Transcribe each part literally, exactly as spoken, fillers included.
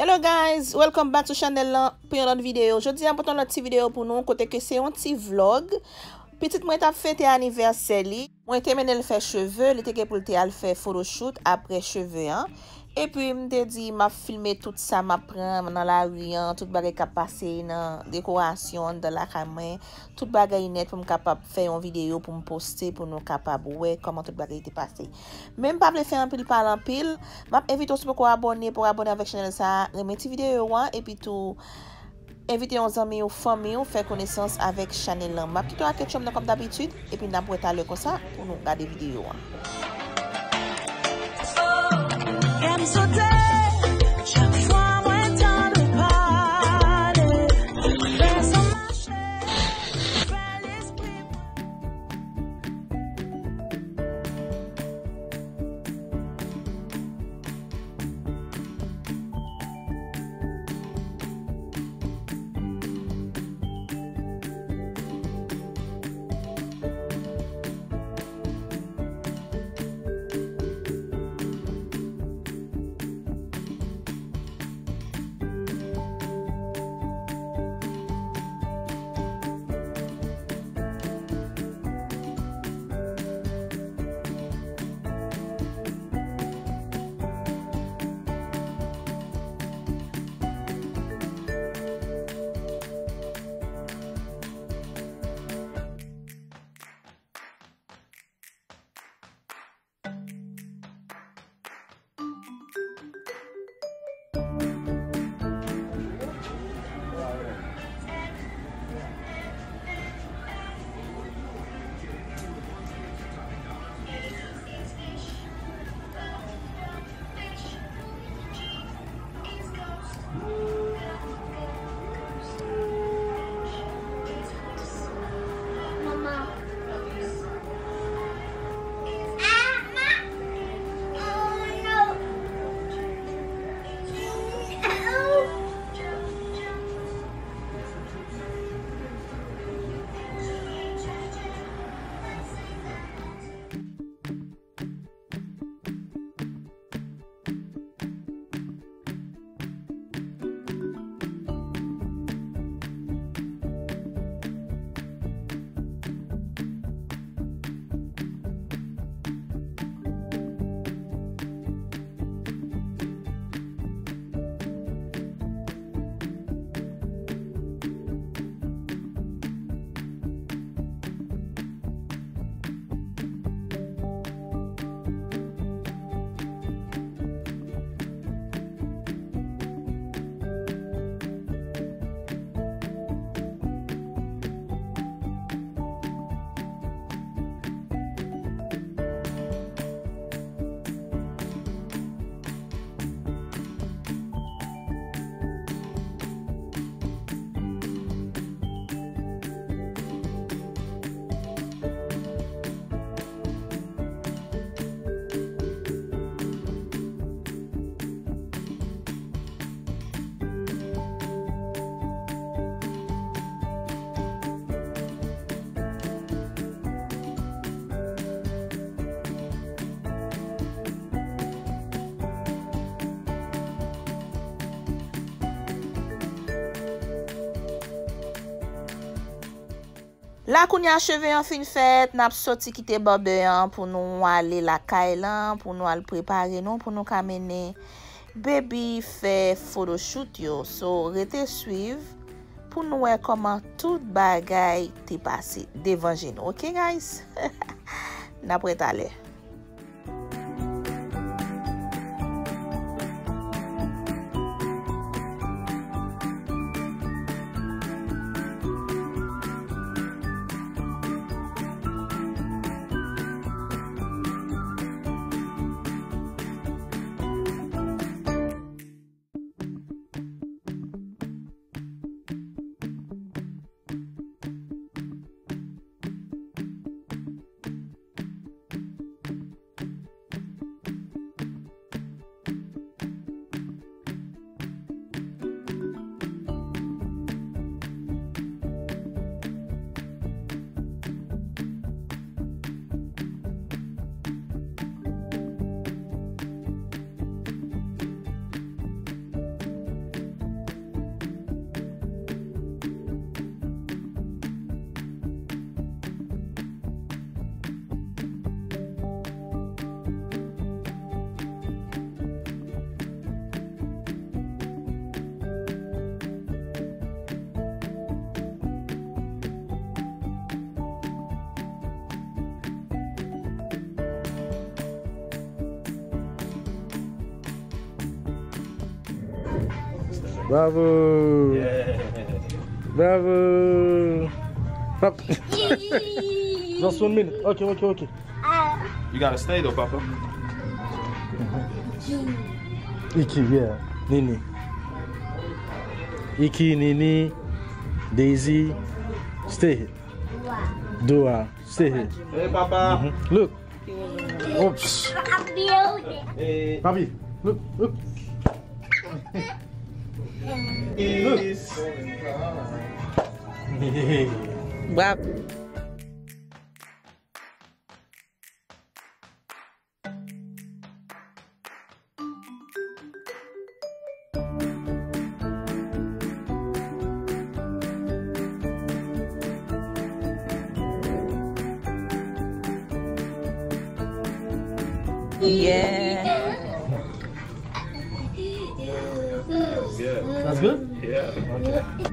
Hello guys, welcome back to channel lan pou yon lòt videyo. Jodi a m pote yon lòt ti videyo pou nou, kote ke se yon ti vlog. Pitit mwen t ap fete anivèsè li. Mwen te mennen l fè cheve, li te gen pou l te al fè photoshoot apre cheve an. Epi m te di m ap filme tout sa m ap pran nan lari an, tout bagay k ap pase nan dekorasyon anndan lakay mwen, tout bagay nèt pou m kapab fè yon videyo pou m poste pou nou kapab wè kòman tout bagay te pase. Men m pa vle fè anpil pale anpil. M ap envite w si w poko abòne pou w abòne avèk chanèl sa a, renmen ti videyo an, epi tou envite yon zanmi ou fanmi ou fè konesans avèk chanèl lan. M ap kite w ak ketchòp nan kòm dabitid, epi n ap wè talè konsa pou nou gade videyo an. Kè m sote, chak fwa mwen tande w pale, fè san mache, fè lespri mwen. La kounye a cheve an fin fèt, n ap soti kite barbè an pou nou ale lakay lan, pou nou al prepare nou, pou nou ka mennen baby fè photoshoot yo. So, rete swiv pou nou wè kòman tout bagay te pase devan je nou. Oke, guys? N ap wè talè. Bravo. Bravo. Pap. Just one minute. Ok, ok, ok. You gotta stay though, Papa. Iki, yeah. Nini. Iki, Nini, Daisy, stay here. Dua, stay here. Hey, Papa. Mhm. Look. Oops. Papi, look, look. Look. Bravo. Yeah. That's good? Yeah. Okay.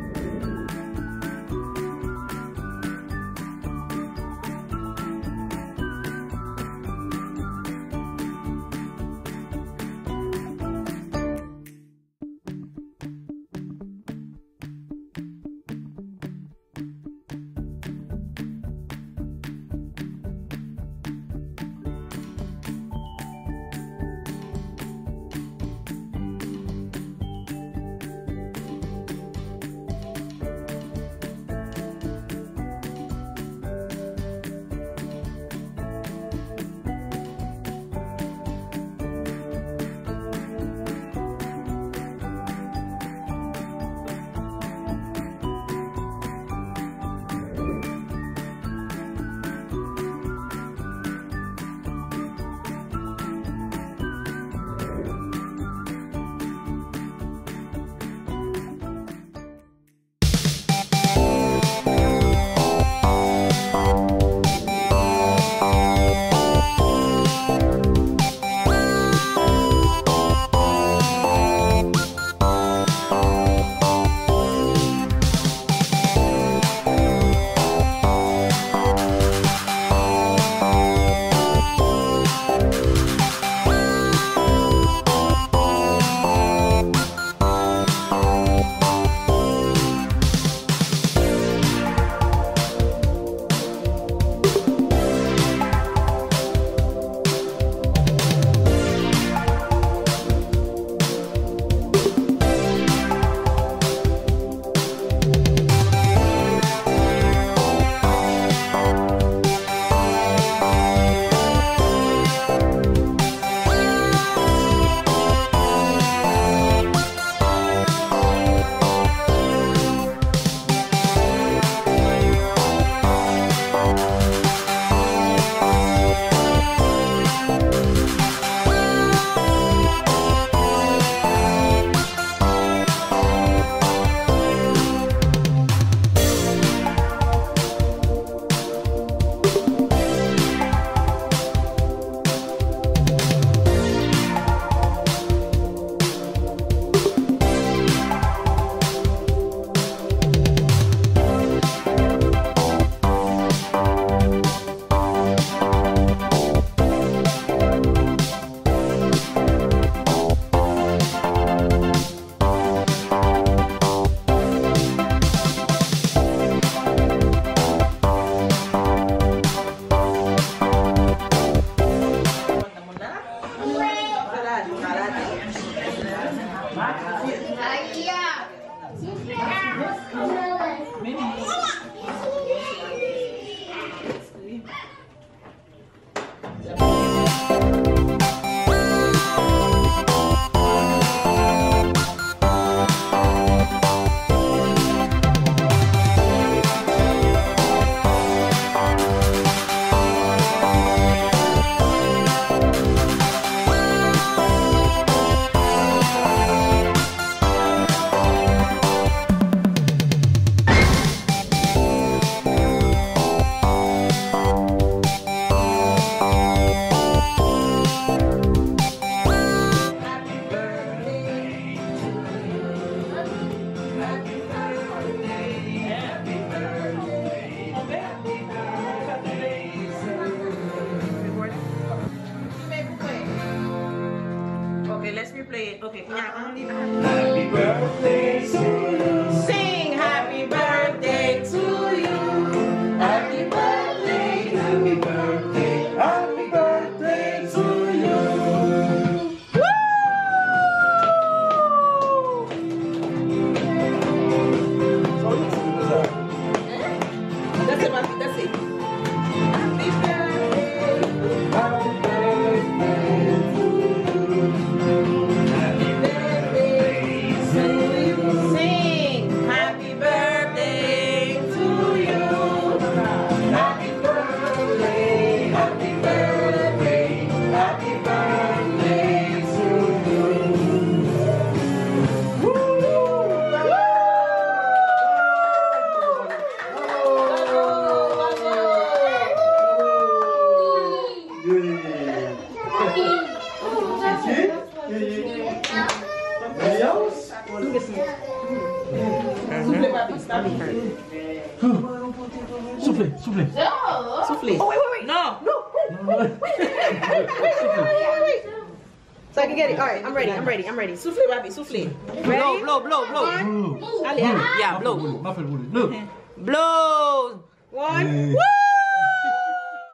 Okay, let's replay it. Okay, kounye a, ann li. Soufle, papi, papi. Soufle, soufle. Soufle. Oh, wait, wait, wait. Non. No. So I can get it. All right, I'm ready, I'm ready, I'm ready. Soufle, papi, soufle. Ready? Blow, blow, blow, blow. One. Blow. Ale, ale. Yeah, blow. Ma fè l boule. Blow. Blow. One.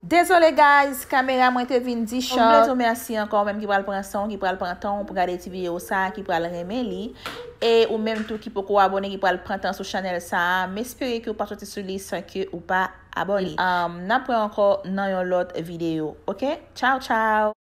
Dezole, guys, kamera mwen te vin di chòk. Mwen vle di w mèsi ankò, ou menm ki pral pran san w, ki pral pran tan w pou gade ti videyo sa, ki pral renmen li. E ou menm tou ki poko abòne, ki pral pran tan sou chanèl sa a, m espere ke w pa soti sou li san ke ou pa abòne. Um, n ap wè ankò nan yon lòt videyo, oke? Tchaw, tchaw!